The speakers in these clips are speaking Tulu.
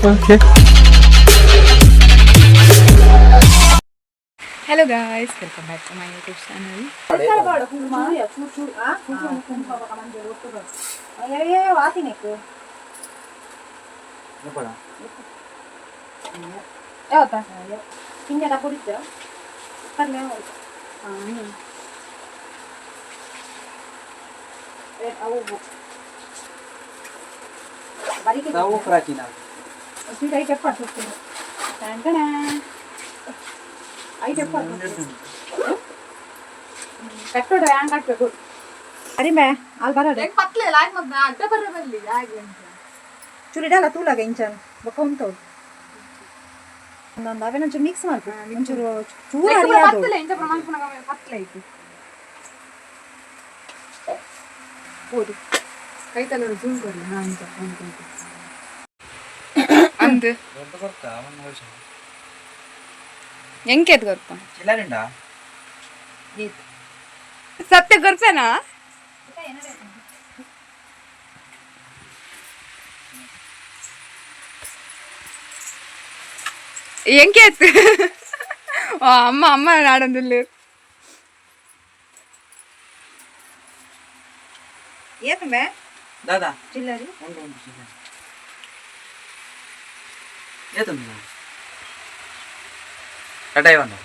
Okay. Hello guys, welcome back to my YouTube channel. ಅರಿಮೆ ಅಲ್ಲಿ ಬರಡೆ. ಪತ್ಲೆ ಲಾಗ್ ಮಗ್ನ ಅಡ್ಡ ಬರ್ರ ಬರ್ಲಿ ಹಾಗೆ. ಚೂರು ಇಡಲ್ಲ ತೂಲಾಗ ಇಂಚನ್ ಬೊಕ್ಕ ಉಂಟವು ಒಂದೊಂದು ಅವೇನೊಂಚೂರು ಮಿಕ್ಸ್ ಮಾಡ್ತು ಒಂಚೂರು ಚೂರು ಅರಿಯಾದು. ಪತ್ಲೆ ಇಂಚ ಪ್ರಮಾಣ ಪತ್ಲೆ ಐತಿ. ಓದು ಕೈತಲ್ಲ ಜೂಮ್ ಕೊಡ್ಲಿ. ಹಾ, ಇಂಚ ಅಂದು ಎಂಕೆದ್ ಗೊತ್ತ? ಸತ್ಯ ಗೊರ್ಪೇನಾ? ಎಂಕೇತ್ ಅಮ್ಮ ಅಮ್ಮ ನಾಡೊಂದಿಲ್ಲ. ಏತುಂಬೆ? ದಾದಾ? ಚಿಲ್ಲರಿ. ಉಂಟು ಉಂಟು ಚಿಲ್ಲರೆ. ಏತುಂಡು ಕಟಾಯಿ ಒಂದು.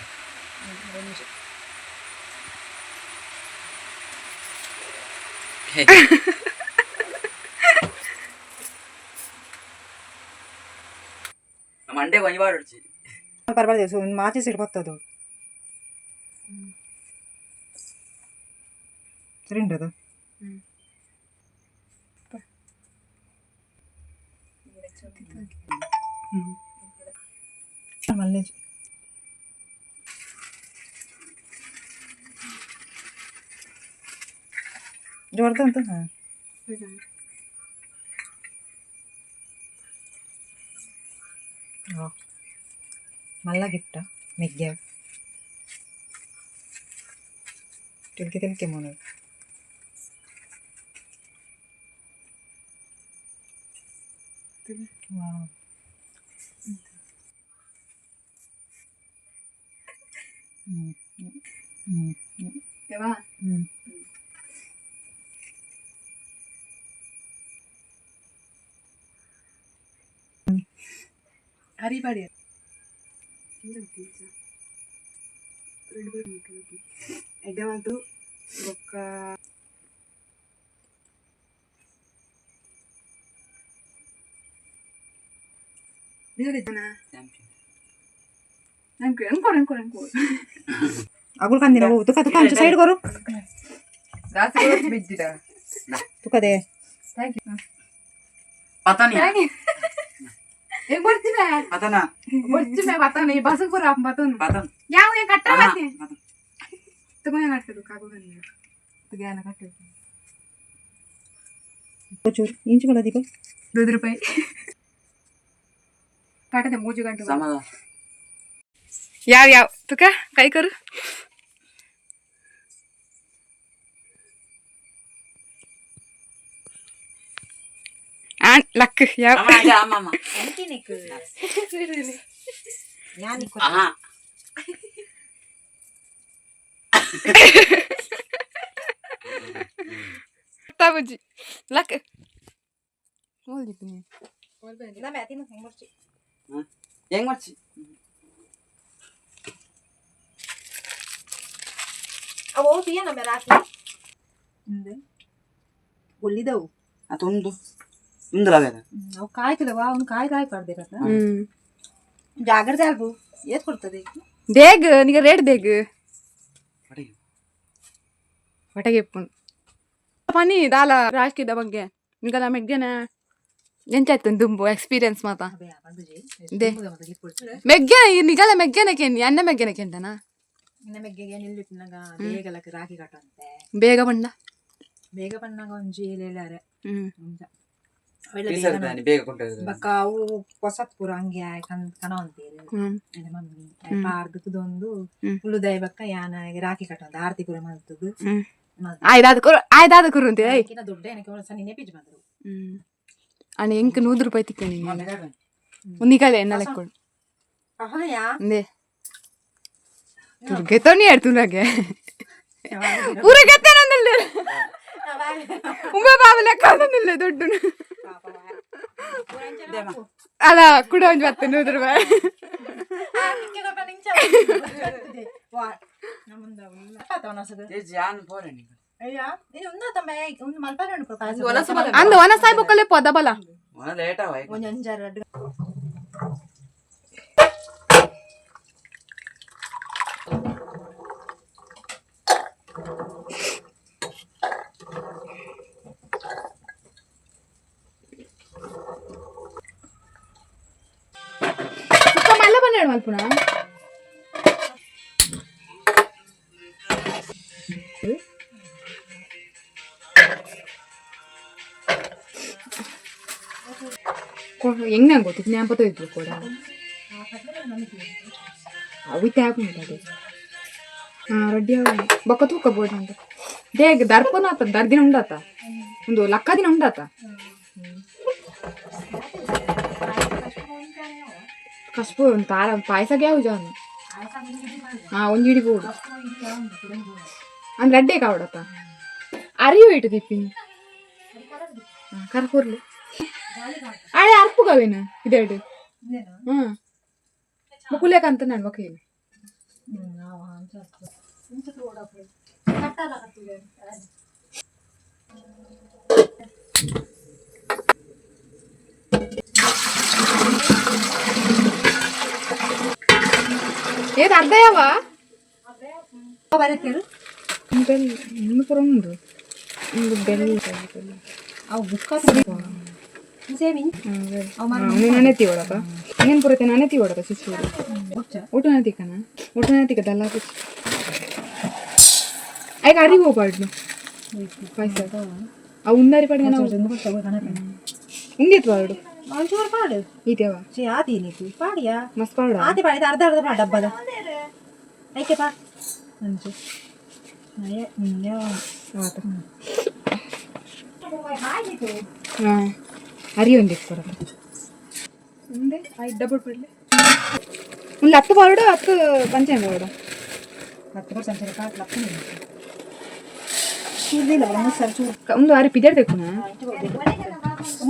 ಮಂಡೆ ಒಂಜಿ ಬಾಡೊಡ್ಚಿ. ಪರವಾಗಿಲ್ಲ, ಸೊ ಒಂದು ಮಾಚಿ ಸೀಟ್ ಬತ್ತದು ಸರಿ ಉಂಟು ಅದು. ಮಲ್ಲೇಜ್ ಜೋರ್ದ ಅಂತ. ಹಾಂ, ಮಲ್ಲ ಗಿಫ್ಟ ಮೆಗ್ಯ ತಿಳ್ಕೆ ತಿಳ್ಕೆ ಮೋನ. ವಾವ್. ಹ್ಮ್ ಹ್ಮ್ ಹ್ಮ್. ಹರಿಬಾಡಿ. ಎಡ್ಡೆ ಮಾತು ಬೊಕ್ಕ ಎಂಕೋರ್ ಎಂಕೋರ್ ಎಂಕೋರ್. ಅಗುಲ್ ಕಂದಿನ ತುಕ ತುಕ ಅಂಚು ಸೈಡ್ ಕೊರು. ತುಕದೆ. ಪತನಿ. ಬರ್ತಿಮೆ. ಪತನ. ಬರ್ತಿಮೆ ಬತ್ತಾನೆ ಬಸ್ ಪೂರ ಬತ್ತನು. ಪತನ್. ಯಾವ ಕಟ್ಟ ತಗೊಂಡು ಕಟ್ಟದು ಕಾಗು ಜ್ಞಾನ ಕಟ್ಟದು. ಚೂರು ಇಂಚು ಬಲ ದೀಪ. 100 ರೂಪಾಯಿ ಕಟ್ಟದೆ 3 ಗಂಟೆ. ಸಮಾಧಾನ. ಯಾವ ಯಾವ ತುಕ ಕೈ ಕರು. ಆನ್ ಲಕ್ ಯಾವ. ಅಮ್ಮ ಅಮ್ಮ. ಆಹಾ. ಬುಜ್ಜಿ ಲಕ್. ಹೆಂಗ್ ಮಾಡ್ಸಿ? ಅವು ನಮ್ಮ ರಾತ್ರಿ ಒಲ್ಲಿದವು. ಅದು ಒಂದು ಒಂದು ಲವೇದ. ಅವು ಕಾಯ್ತದವ ಅವ್ನು ಕಾಯಿ ಕಾಯಿ ಪಡ್ದಿರತ್ತ. ಹ್ಮ್. ಜಾಗ್ರತೆ ಅಲ್ಬು ಏತ್ ಕೊಡ್ತದೆ. ದೇಗ್ ನಿಗ ರೇಟ್ ದೇಗ್. ಹೊಟ್ಟೆಗೆ ಇಪ್ಪುಂಡು ಪನಿ ದಾಲ ರಾಜಕೀಯದ ಬಗ್ಗೆ ನಿಗಲ ಮೆಗ್ಗೆನ ಎಂಚಾಯ್ತು ದುಂಬು ಎಕ್ಸ್ಪೀರಿಯನ್ಸ್ ಮಾತ they ಮೆಗ್ಗೆನ ಈ ನಿಗಲ ಮೆಗ್ಗೆನ ಕೆನ್ನಿ ಅನ್ನ ಮೆಗ್ಗೆನ ಕೆಂಟನಾ? ಮೆಗ್ಗೆಗೆ ನಿಲ್ಲಿಟ್ಟಿನಾಗ ಬೇಗಲಕ್ಕೆ ರಾಖಿ ಕಟ್ಟಂತೆ. ಬೇಗ ಬಂಡ. ಬೇಗ ಪನ್ನಾಗ ಒಂಜಿ ಏಲೇಲಾರೆ. ಹ್ಮ್. ಬೇಗ ಕೊಂಡ. ಬಕ್ಕ ಅವು ಹೊಸತ್ ಪೂರ ಹಂಗೆ ಕನ್ ಕನ ಅಂತೀರಿ. ಹ್ಮ್. ಮಮ್ಮಿ ಪಾರ್ದು ಕುದೊಂದು ಹ್ಮ್. ಉಳ್ಳುದೈ ಬಕ್ಕ ಯಾನ ರಾಖಿ ಕಟ್ಟಂತ ಆರತಿ ಪೂರ ಮಲ್ತದ್ದು. ಹ್ಮ್, ಆಯ್ದಾದ ಕುರು ಆಯ್ದಾದ ಕುರು ಅಂತೀರ. ದೊಡ್ಡ ಏನಕ್ಕೆ ಸಣ್ಣ ನೆಪಿಜ್ ಬಂದರು. ಹ್ಮ್, ಅಣ್ಣ ಎಂಕ್ 100 ರೂಪಾಯಿ ತಿಕ್ಕ ನಿನ್ನ. ಒಂದಿಕಲೆ ಎನ್ನ ಲೆಕ್ಕೊಡು ಅಂದೆ ತುರ್ಗೆತೋನಿ ಎಡ್ತುನಗೆ ಪೂರ ಗೆತ್ತೇನಂದಲ್ಲ ಉಂಬೆ ಬಾಬು ಲೆಕ್ಕ ಅಂದಿಲ್ಲ ದೊಡ್ಡ ಅಲ್ಲ ಕೂಡ ಒಂಜಿ ಬತ್ತೆ 100 ರೂಪಾಯಿ. ಜಾನ್ ಪೋರೆ ನಿಂಗೆ. ಅಂದ ಒನ ಸಾಯ್ಬೊಕ್ಕಲೆ ಪದ ಬಲ. ಒಣ ಲೇಟ್ ಆವ. ಸುಕ್ಕ ಮಲ್ಲ ಬನ್ನಾಡು ಮಲ್ಪುನ. ಹೆಂಗ್ ನಂಗೆ ಗೊತ್ತಿತ್ತು ಜ್ಞಾಪಕ ಇದ್ರು ಕೂಡ ಅವು ಹಾಕೊಂಡು ಅದೇ. ಹಾಂ, ರೆಡ್ಡಿ ಬೊಕ್ಕ ತೂಕ ಬೋರ್ಡ್ ಅಂತ ದೇಗ್ ದರ್ಪನ ಆತ ದರ್ದಿನ ಉಂಡಾತ ಒಂದು ಲಕ್ಕ ದಿನ ಉಂಡಾತ. ಕಸ್ಬು ಒಂದು ತಾರ ಪಾಯಸಕ್ಕೆ ಯಾವ ಜಾನು. ಹಾ, ಒಂಜಿ ಇಡಿ ಬೋಡು ಅಂದ್ರೆ ಅಡ್ಡೆ ಕಾವಡತ್ತ ಅರಿಯು ಇಟ್ಟು ತಿಪ್ಪಿನಿ ಕರ್ಕೊರ್ಲಿ ಆಳೆ ಅರ್ಪುಗವೇನ ಇದೆರಡು. ಹ್ಮ್, ಕುಲೇಕಂತ ನಾನು ಬೊಕ್ಕ. ಏದು ಅರ್ಧ ಯಾವ ಬೆಲ್ ಇನ್ನು ಪೂರ ಉಂಡು ಒಂದು ಬೆಲ್. ಅವು ಬುಕ್ಕ ನಾನೇ ತೀವಡಪ್ಪ ಏನು ಪೂರೈತೆ ನಾನೇ ತೀವಡಪ್ಪ ಶಿಶು ಊಟ ನಾತಿಕನ ಊಟ ನಾತಿಕ ದಲ್ಲ. ಐಕ ಅರಿ ಹೋಗ್ಬಾರ್ದು ಪಾಯ್ಸ ಅವು ಉಂದಾರಿ ಪಡ್ಗೆ ನಾವು ಉಂದಿತ್ತು ಬಾರ್ಡು. ಒಂಚೂರು ಪಾಡು. ಈತೇವ. ಚಿ ಆತಿ ನೀಕು ಪಾಡಿಯಾ. ಮಸ್ತ್ ಪಾಡ. ಆತಿ ಪಾಡಿದ ಅರ್ಧ ಅರ್ಧ ಪಾಡ ಡಬ್ಬದ ಐಕೆ ಪಾ ಅಂಚು. ಆತ. ಹಾಂ, ಅರಿ ಒಂದಿತ್ತು ಕೊಡಪ್ಪ ಉಂದೆ ಐದು ಡಬ್ಬಲ್ ಪಡ್ಲೆ ಒಂದು ಹತ್ತು ಬಾರ್ಡು 10 ಪಂಚಾಯತ್ ಬಾರ್ಡು. 10% ಲಕ್ಷ ಚೂರ್ದಿಲ್ಲ 3 ಸಲ ಚೂರು. ಒಂದು ಅರಿ ಪಿದರ್ ತೆಕ್ಕುನ.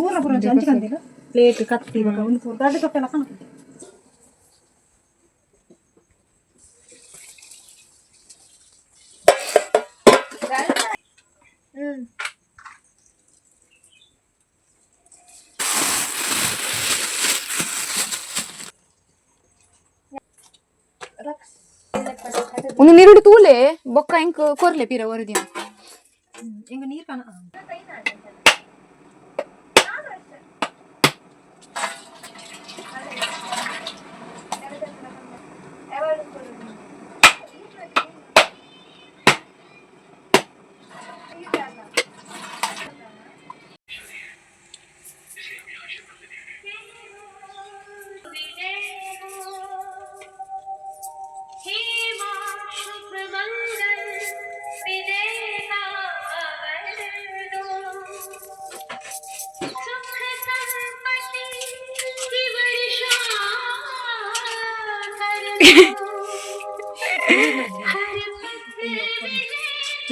ಮೂರ ಪೂರ ಹಂಚಿಕಂದಿಲ್ಲ ಪ್ಲೇಟ್ ಕತ್ತಿ ಇವಾಗ ಒಂದು ಪೂರ ದೊಡ್ಡ ತೊಟ್ಟೆಲ್ಲ ಕಾಣುತ್ತೆ. ಒಂದು ನಿರುಡು ತೂಲೆ ಬೊಕ್ಕ ಇಂಕ್ ಕೊರ್ಲೆ ಪೀರ ಒರದಿನ. ಎಂಗ ನೀರು ಕಾಣ.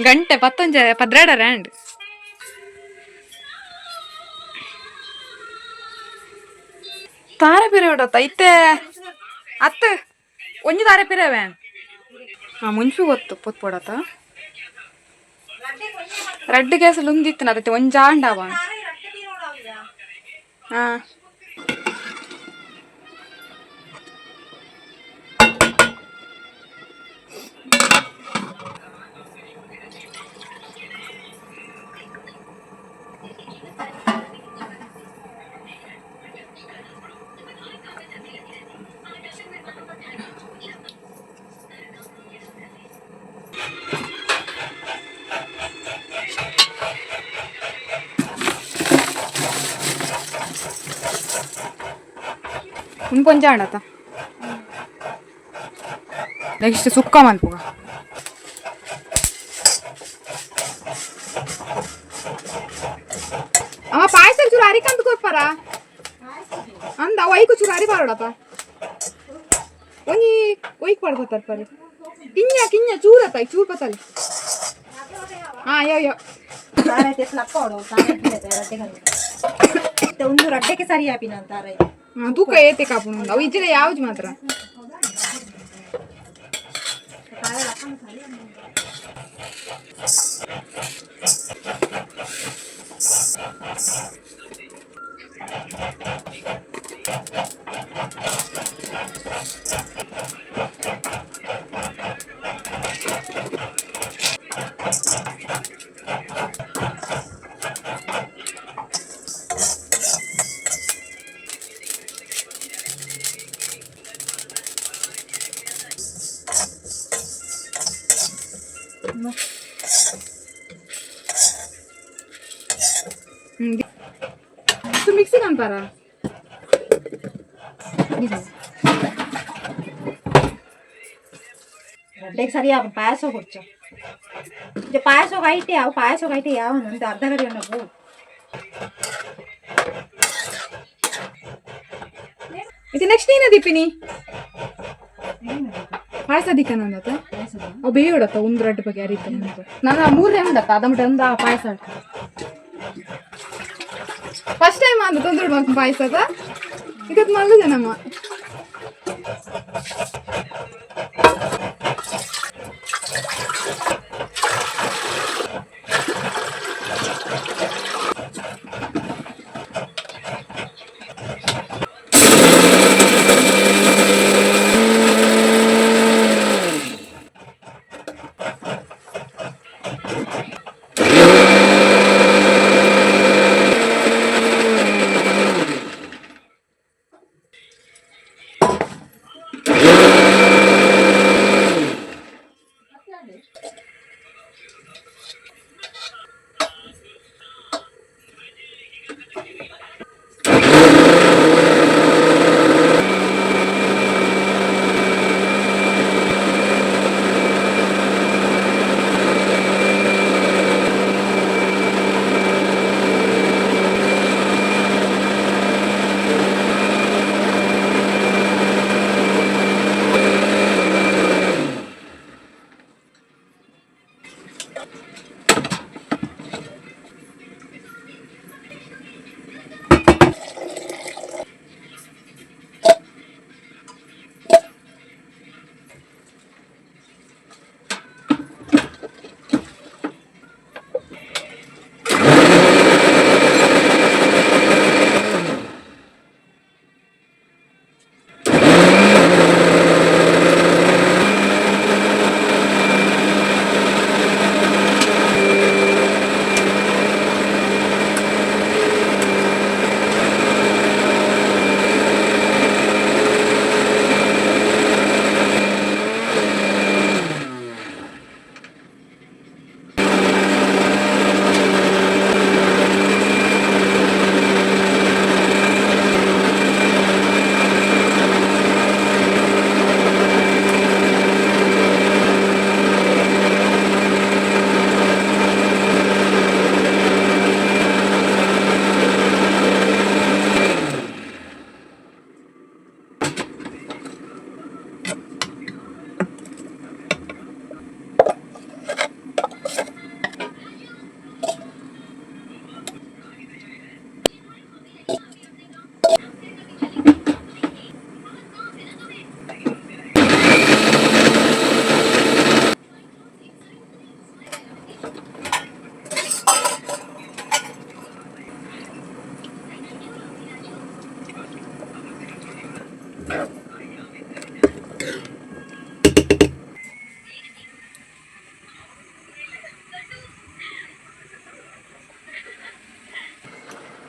ಗಂಟೆ ಪತ್ತೊಂಜ ಪದ್ರಾಡ ರ್ಯಾಂಡ್ ತಾರೆ ಪಿರೆ ಹೊಡತ್ತ ಇತ್ತೆ ಅತ್ತು ಒಂಜಿ ತಾರೆ ಪಿರವೆ. ಹಾ, ಮುಂಚು ಗೊತ್ತು ಪೊತ್ ಪೊಡತ ರಡ್ಡ್ ಗ್ಯಾಸ್ ಲುಂದಿತ್ತು ಅದಕ್ಕೆ ಒಂಜಾಂಡವ. ಹಾ. ಉಂಪೊಂಜ ಆಡತ ನೆಕ್ಸ್ಟ್ ಸುಕ್ಕ ಮಲ್ಪುಗ. ಅಮ್ಮ, ಪಾಯಸ ಚೂರು ಅರಿಕಂತ ಕೊರ್ಪಾರ. ಅಂದ ಅವು ಐಕು ಚೂರು ಅರಿ ಪಾಡಪ್ಪ. ಒಂಜಿ ಒಯ್ಕ್ ಪಾಡ್ ಗೊತ್ತಾರ್ಪಾರೆ. ಕಿಂಜ ಕಿಂಜ ಚೂರತ್ತ ಚೂರು ಪತ್ತಲ್ಲಿ. ಹಾ ಯಾವ ಯಾವ. ತಾರೈತೆ ಲಕ್ಕೋಡು ತಾರೈತೆ. ಒಂದು ರಡ್ಡಕ್ಕೆ ಸರಿ ಆಪಿನ ತಾರೈ. ಹಾ, ತೂಕ ಏತೆ ಕಾಪುಣ ಅವು ಇಜ್ಜಿಡ ಯಾವ್ದು ಮಾತ್ರ. ಹ್ಮ್ ಮಿಕ್ಸಿ ಕಾಣ್ತಾರ. ರಡ್ಡೆಗೆ ಸರಿ ಆಪುಂಡು ಪಾಯಸ ಕೊಡ್ಚ. ಪಾಯಸ ಐಟೆ ಅವು ಪಾಯಸ ಐಟೆ ಯಾವ ಒಂದು ಅರ್ಧ ಗಡಿ ಉಂಡು. ಇದು ನೆಕ್ಸ್ಟ್ ಏನ ದೀಪಿನಿ? ಪಾಯಸ ದಿಕ್ಕನಂದತ ಅವು ಬೇಯೋಡತ್ತ ಒಂದು ರಡ್ಡು ಬಗ್ಗೆ ಅರಿತ. ನಾನು ಮೂರನೇ ಉಂಡತ್ತ ಅದ ಮುಟ್ಟ ಒಂದು ಪಾಯಸ. ಫಸ್ಟ್ ಟೈಮ್ ಅಂದ ತೊಂದರೆ ಬಂತು ಪಾಯಸದ. ಇದಕ್ಕೆ ಮಲ್ಲದೆ ನಮ್ಮ.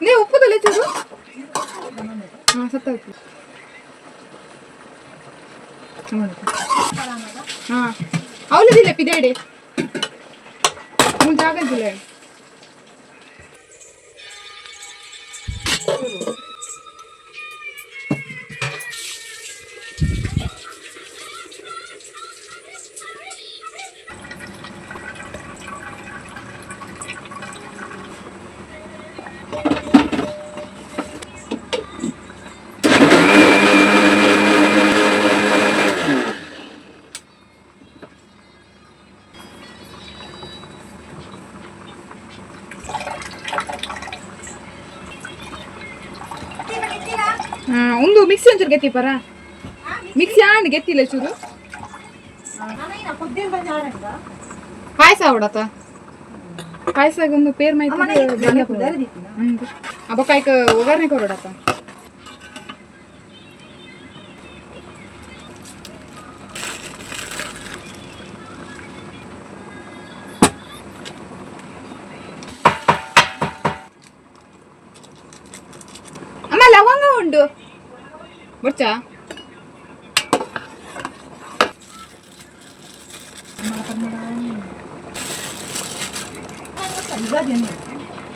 ನೀವು ಉಪ್ಪುದಲ್ಲ ಚೂರು. ಹಾಂ, ಸತ್ತಾಯ್ತು. ಹಾಂ, ಅವಲದಿಲ್ಲ ಪಿದಾಡಿ ಮೂರು ಜಾಗ ಇಲ್ಲ. ಒಂದು ಮಿಕ್ಸಿ ಒಂಚೂರು ಗೆತ್ತಿ ಪರ. ಮಿಕ್ಸಿ ಆಂಡ್ ಗೆತ್ತಿಲ್ಲ ಚೂರು. ಪಾಯಸ ಆವಡತ. ಪಾಯಸ ಒಂದು ಪೇರ್ ಮಾಯ್ತು. ಅಬ್ಬ ಕಾಯ್ಕ ಒಗ್ಗರಣೆ ಕೊರಡಪ್ಪ. ಅಮ್ಮ, ಲವಂಗ ಉಂಡು ಬೊಚ್ಚಾ.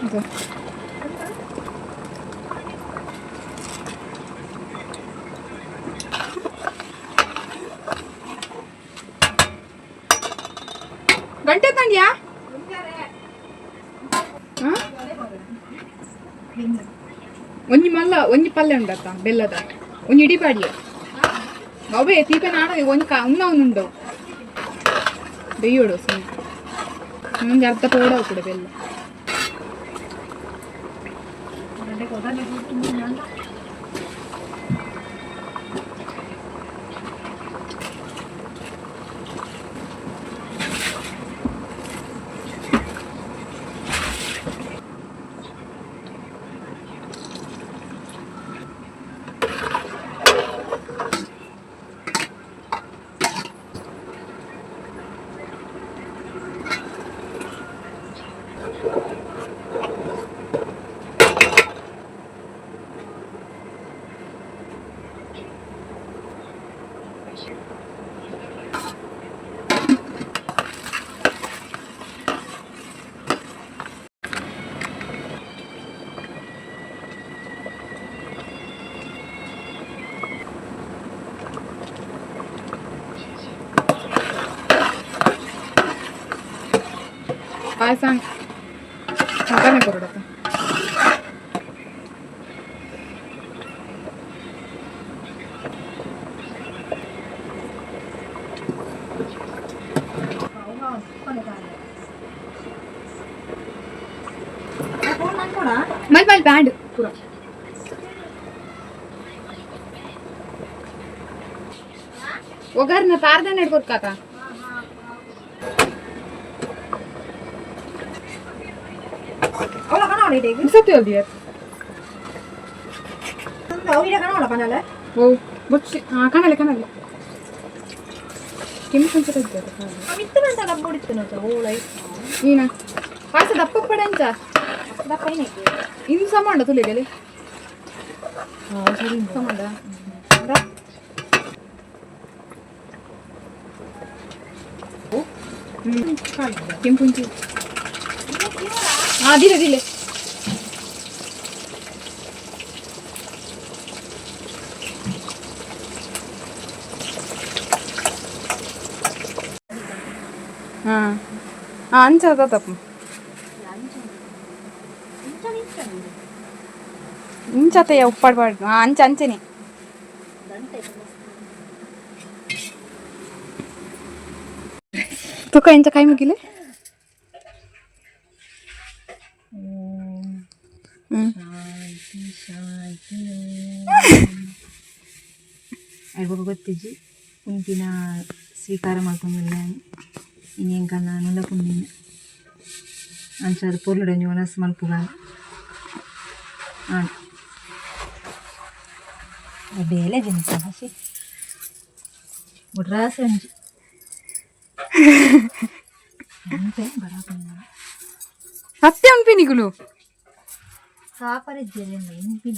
ಇದು. ಗಂಟೆ ತಂದ್ಯಾ? ಹಾ? ಒಂಜಿ ಮಲ್ಲ ಒಂಜಿ ಪಲ್ಯ ಉಂಡತ್ತ ಬೆಲ್ಲದ ಒಂಜಿ ಇಡೀ ಪಾಡಿಯ. ಅವೇ ತೀಪೆ ನಾಡ ಒಂಜಿ ಕಾ ಉನ್ನ ಉಂಡು ಬೆಯ್ಯೋಡು ಸುಮ್ಮನೆ. ಒಂಜಿ ಅರ್ಧ ಪೋಡ ಕೂಡ ಬೆಲ್ಲ. ಪಾಯಸ ಒಗ್ಗರಣೆ ಕೊರಡತ್ತ. ಮಲ್ ಮಲ್ ಬ್ಯಾಂಡ್ ಪೂರ. ಒಗ್ಗರಣೆ ಪಾರ್ದಾನ ಹಿಡ್ಕೊರ್ಕಾತ. ಸತ್ಯ ಅಲ್ದಿಯ. ಓ ಬೊಚ್ಚಿ. ಹಾಂ, ಕಣಲೆ ಕಣಲೆ ಕೆಮ್ಮು ಸಂಚರ. ನೀನ ಪಾಯಸ ದಪ್ಪ ಪಡೆ ಅಂಚ. ಇನ್ನು ಸಮ ಉಂಡ ತುಲಿಗಲಿ ಸಮ ಉಂಡ. ಕೆಂಪುಂಚಿ. ಹಾಂ, ದಿಲೆ ದಿಲೆ. ಹಾಂ ಹಾಂ, ಅಂಚ ತಪ್ಪು. ಇಂಚತೆಯ ಉಪ್ಪಾಡು ಪಾಡು. ಹಾಂ, ಅಂಚ ಅಂಚನೆ. ತುಕ ಇಂಚ ಕೈ ಮುಗಿಲೆ. ಅಡ್ಬೊಕ ಗೊತ್ತಿಜ್ಜಿ. ಉನ್ಪಿನ ಸ್ವೀಕಾರ ಮಲ್ತೊಂದುಲ್ಲೆ ಇನಿ ಎಂಕಲ್ನ ನುಲ ಪುಣ್ಣಿಮೆ. ಅಂಚಾದ್ ಪೊರ್ಲುಡೊಂಜಿ ವನಸ್ ಮಲ್ಪುಗ ಆಂಡ್ ಬೇಲೆ ಜಿನಿಸ ಹಸಿ ಬೊಡ್ರಾಸ ಒಂಜಿ ಅಂಚೆ ಬರಾಪುಂಡು. ಸತ್ಯ ಉನ್ಪಿ ನಿಗುಲು. ಸಾಪರಿಜ್ಜೆರ್ ಇನ್ಪಿನ.